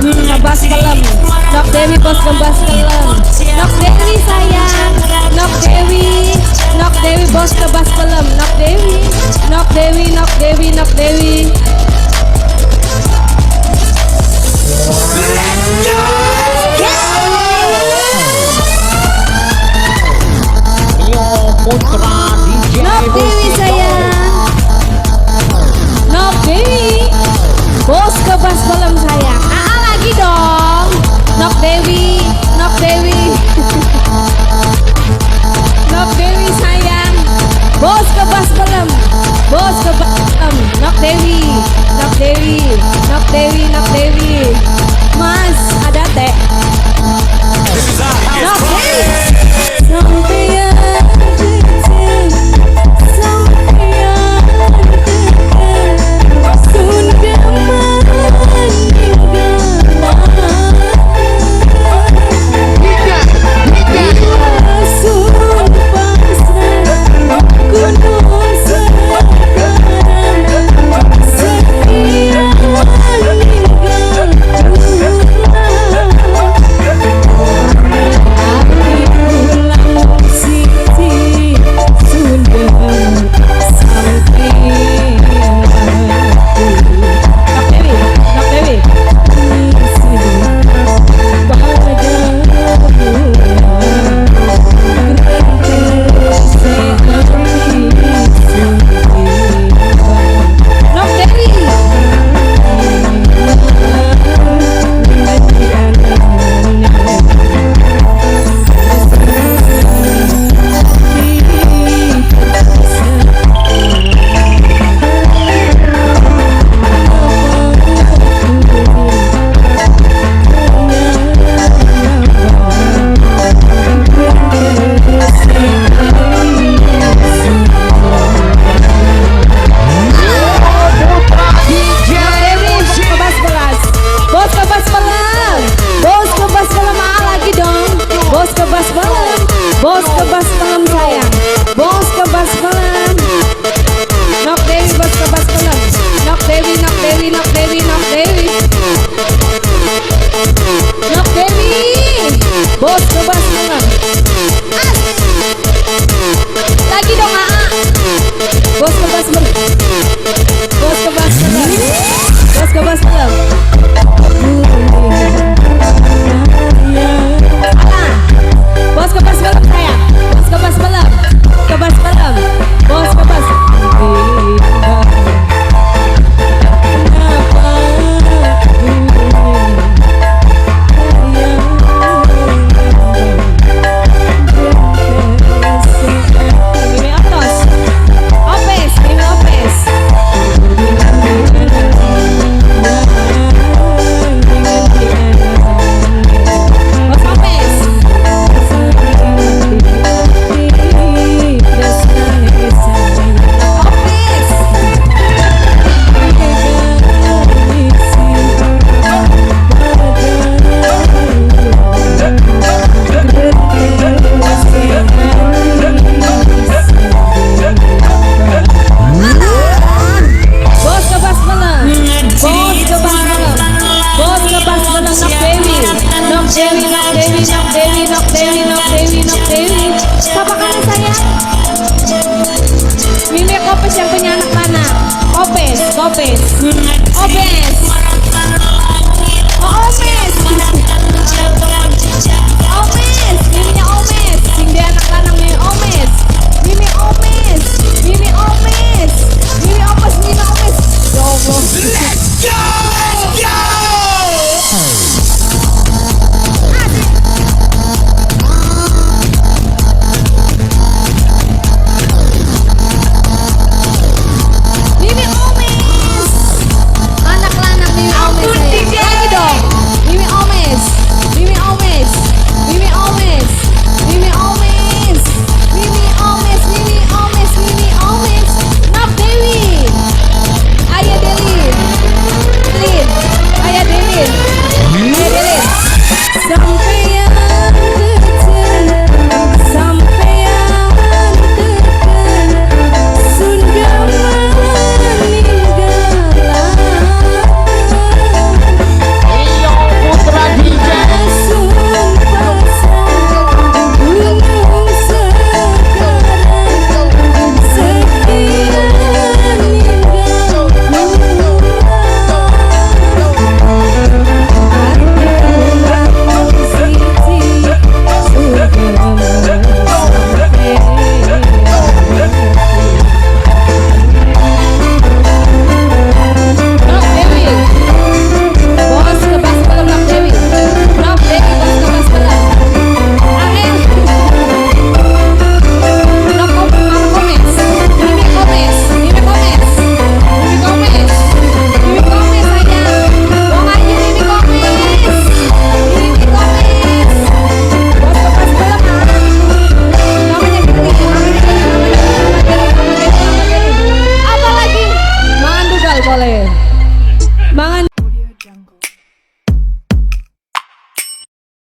Kebas pelem. Nok Dewi bos kebas pelem. Nok Dewi sayang. Nok Dewi. Nok Dewi bos kebas pelem. Nok Dewi. Nok Dewi, Nok Dewi, Nok Dewi. Rio Putra DJ Nok Dewi sayang. Nok Dewi. Bos kebas pelem sayang. Aa lagi dong. Nok Dewi, Nok Dewi. Nok Dewi sayang. Bos kebas pelem. Bos kebas pelem. Nok Dewi, Nok Dewi, Nok Dewi, Nok Dewi. Mas, ada teh. Nok Dewi. Nok Dewi, Nok Dewi. Nok Dewi. Putra DJ Nok Dewi bos Musik. kebas belas. Bos kebas pelem. Bos kebas pelem ah lagi dong. Bos kebas pelem. Bos kebas pelem sayang. Bos kebas pelem. Nok Dewi bos kebas pelem. Nok Dewi, Nok Dewi, Nok Dewi, Nok Dewi. Nok Dewi. Bos kebas pelem. As. Lagi dong Aa. Bos kebas pelem. Bos kebas pelem. Bos kebas pelem. Alah. Bos kebas pelem sayang. Bos kebas pelem. Kebas pelem. Bos kebas. Mimi Optos. Opes, Mimi Opes. Bos Opes. Opes. Bos kebas pelem. Bos kebas pelem. Bos kebas pelem Nok Dewi. Nok Dewi,